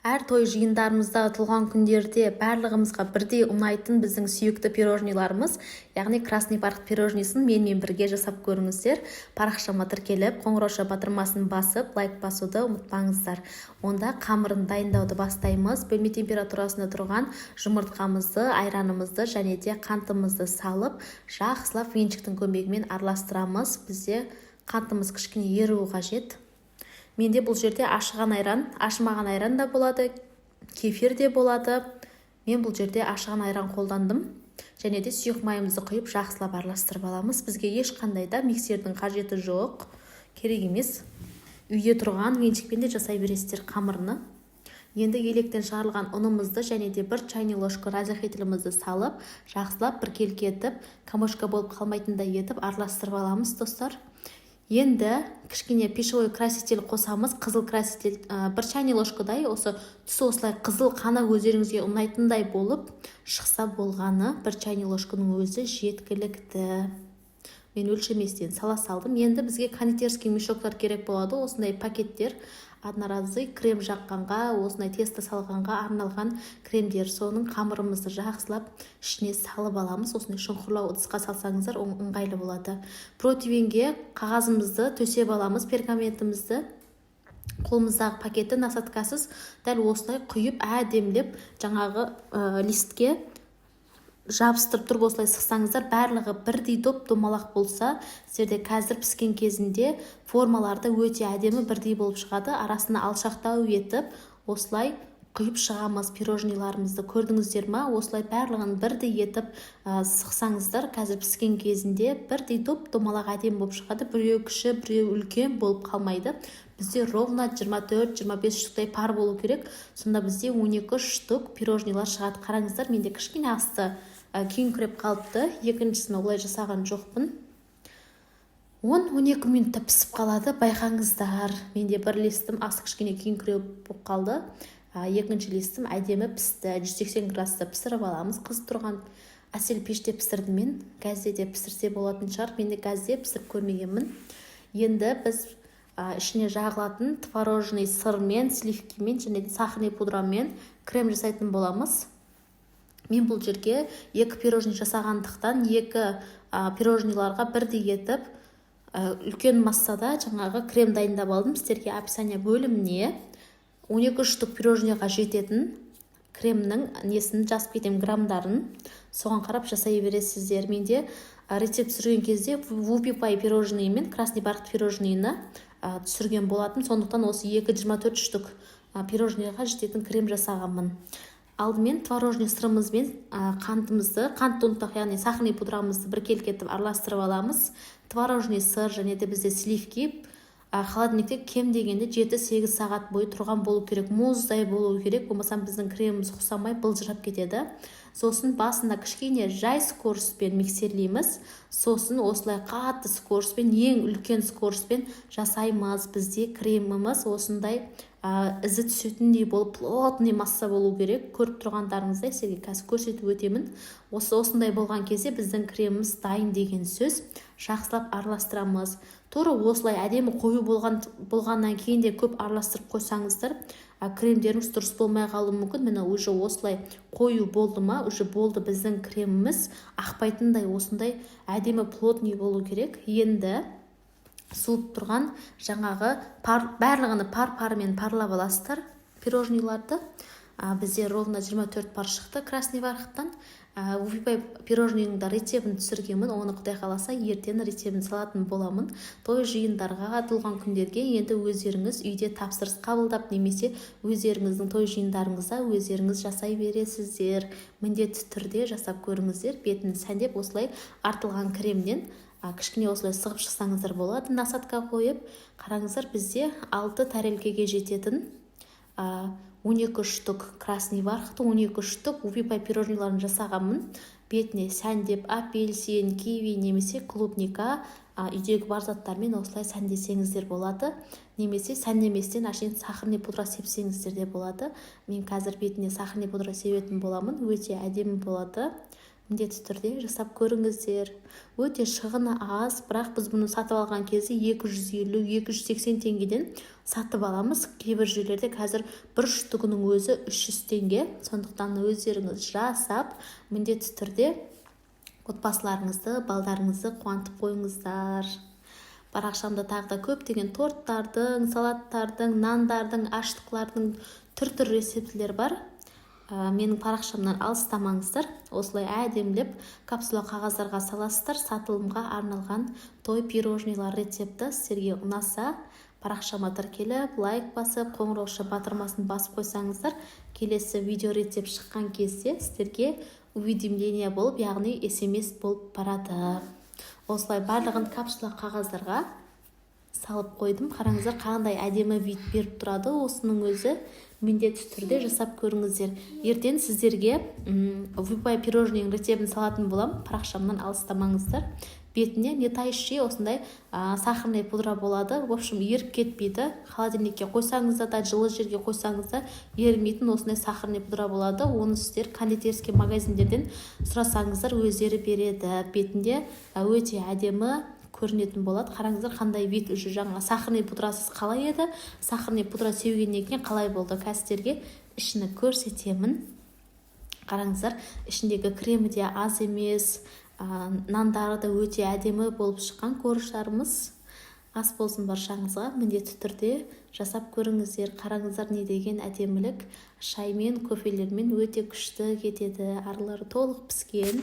Әр той жиындарымызда, туған күндерде барлығымызға бірдей ұнайтын біздің сүйікті пирожныйларымыз, яғни красный бархат пирожныйсын менімен бірге жасап көріңіздер. Парақшама тіркеліп, қоңырауша батырмасын басып, лайк басуды ұмытпаңыздар. Онда қамырын дайындауды бастаймыз. Бөлме температурасында тұрған жұмыртқамызды, айранымызды және де қантымызды салып, жақсылап венчиктің көмегімен араластырамыз. Бізде қантымыз кішкене еруі қажет. Менде бұл жерде ашыған айран, ашымаған айран да болады, кефир де болады. Мен бұл жерде ашыған айран қолдандым. Және де сұйық майымызды құйып, жақсылап араластырып аламыз. Бізге ешқандай да миксердің қажеті жоқ, керек емес. Үйде тұрған венчикпен де жасай бересіздер қамырны. Енді електен шығарылған ұнымызды және де 1 чайный ложка разрыхлителімізді салып, жақсылап біркелкі етіп, комочка болып қалмайтындай етіп араластырып аламыз, достар. Енді кішкене пищевой краситель қосамыз, қызыл краситель, 1 чайный ложкадай. Осы түсі осылай қызыл қана, өздеріңізге ұнайтындай болып шықса болғаны. 1 чайный ложканың өзі жеткілікті, мен өлшеместен сала салдым. Енді бізге кондитерский мешоктар керек болады, осындай пакеттер, одноразовый, крем жаққанға, осындай тесто салғанға арналған кремдер. Соның қамырымызды жақсылап ішіне салып аламыз. Осындай шұңқырлау ыдысқа салсаңыздар, ыңғайлы болады. Противеньге қағазымызды төсеп аламыз, пергаментімізді. Қолымыздағы пакетті насадкасыз дәл осылай құйып, әдемілеп жаңағы листке жабыстырып тұрып, осылай сықсаңыздар, барлығы бірдей доп домалақ болса, сіздерде қазір піскен кезінде формалары өте әдемі, бірдей болып шығады. Арасына алшақтау етіп осылай құйып шығамыз пирожныйларымызды. Көрдіңіздер ма? Осылай барлығын бірдей етіп сықсаңыздар, қазір піскен кезінде бірдей доп домалақ, әдемі болып шығады. Біреу кіші, біреу үлкен болып қалмайды. Бізде ровно 24-25 штуктай пар болу керек, сонда бізде 12 штук пирожныйлар шығады. Қараңыздар, менде кішкене асты күйіңкіреп қалыпты, екіншісін олай жасаған жоқпын. 10-12 минутта пісіп қалады, байқаңыздар. Менде бір листім асты кішкене күйіңкіреу болып қалды, екінші листім әдемі пісті. 180 градуста пісіріп аламыз. Қызып тұрған әсел пеште пісірдім мен, газде де пісірсе болатын шығар, мен де газде пісіріп көрмегенмін. Енді біз ішіне жағылатын творожный сырмен, сливкимен және де сахарный пудрамен крем жасайтын боламыз. Мен бұл жерге екі пирожный жасағандықтан, екі пирожныйларға бірдей етіп үлкен массада жаңағы крем дайындап алдым. Сіздерге описание бөліміне 12 штук пирожныйға жететін кремнің несін жазып кетемін, граммдарын, соған қарап жасай бересіздер. Менде рецепт түсірген кезде вупи пай пирожный мен красный бархат пирожныйны түсірген болатын, сондықтан осы екі 24 штук пирожныйға жететін крем жасағанмын. Алдымен творожный сырымыз бен қантымызды, қантты ұнтақ, яғни сахарный пудрамызды біркелкі етіп араластырып аламыз. Творожный сыр және де бізде сливки холодильникте кем дегенде 7-8 сағат бойы тұрған болу керек, мұздай болу керек, болмаса біздің креміміз ұқсамай, былжырап кетеді. Сосын басында кішкене жай скоростьпен миксерлейміз, сосын осылай қатты скоростьпен, ең үлкен скоростьпен жасаймыз. Бізде креміміз осындай ізі түсетіндей болып, плотный масса болу керек. Көріп тұрғандарыңыздай, сіздерге қазір көрсетіп өтемін. Осы осындай болған кезде біздің креміміз дайын деген сөз. Жақсылап араластырамыз. Тура осылай әдемі қою болғаннан кейін де көп араластырып қойсаңыздар, кремдеріңіз дұрыс болмай қалуы мүмкін. Міне, уже осылай қою болды ма, уже болды. Біздің креміміз ақпайтындай, осындай әдемі плотный болу керек. Енді суып тұрған жаңағы пар, барлығını пар парымен парлап аласыздар пирожныйларды. Бізде ровно 24 пар шықты красный бархаттан. Вупи пирожныйның да рецептін түсіргенмін, оны құдай қаласа, ертең рецептін салатын боламын. Той жиындарға, туған күндерге енді өздеріңіз үйде тапсырыс қабылдап немесе өздеріңіздің той жиындарыңызда өздеріңіз жасай бересіздер. Міндетті түрде жасап көріңіздер. Бетін сәндеп, осылай артылған кремнен кішкене осылай сығып шықсаңыздар болады, насадка қойып. Қараңыздар, бізде алты тарелкеге жететін 12 штук красный бархат, 12 штук вупи пирожныйларын жасағанмын. Бетіне сәндеп апельсин, киви немесе клубника, үйдегі бар заттармен осылай сәндесеңіздер болады немесе сәндеместен әшейін сахарный пудра сепсеңіздер де болады. Мен қазір бетіне сахарный пудра себетін боламын, өте әдемі болады. Міндетті түрде жасап көріңіздер. Өте шығыны аз, бірақ біз бұны сатып алған кезде 250-280 теңгеден сатып аламыз. Кейбір жерлерде қазір бір штугінің өзі 300 теңге. Сондықтан өздеріңіз жасап, міндетті түрде отбасыларыңызды, балдарыңызды қуантып қойыңыздар. Парақшамда тағы да көптеген торттардың, салаттардың, нандардың, аштықлардың түр-түр рецептілер бар. Менің парақшамнан алыстамаңыздар. Осылай әдемілеп капсула қағаздарға саласыздар. Сатылымға арналған той пирожныйлар рецепті сіздерге ұнаса, парақшама тіркеліп, лайк басып, қоңырауша батырмасын басып қойсаңыздар, келесі видео рецепт шыққан кезде сіздерге уведомление болып, яғни СМС болып барады. Осылай барлығын капсула қағаздарға салып қойдым. Қараңыздар, қандай әдемі вид беріп тұрады осының өзі. Міндетті түрде жасап көріңіздер. Ертең сіздерге выпай пирожныйның рецептін салатын боламын. Парақшамнан алыстамаңыздар. Бетіне не тающий осындай сахарный пудра болады. В общем, еріп кетпейді. Холодильникке қойсаңыз да, жылы жерге қойсаңыз да, ерімейтін осындай сахарный пудра болады. Оны сіздер кондитерский магазиндерден сұрасаңыздар, өздері береді. Бетінде өте әдемі көрінетін болады. Қараңыздар, қандай вид. Уже жаңа сахарный пудрасыз қалай еді, сахарный пудра сеугеннен кейін қалай болды? Қазір сіздерге ішіні көрсетемін. Қараңыздар, ішіндегі кремі де аз емес, нандары да өте әдемі болып шыққан. Коржтарымыз. Ас болсын баршаңызға! Міндетті түрде жасап көріңіздер. Қараңыздар, не деген әдемілік! Шаймен, кофелермен өте күшті кетеді. Аралары толық піскен.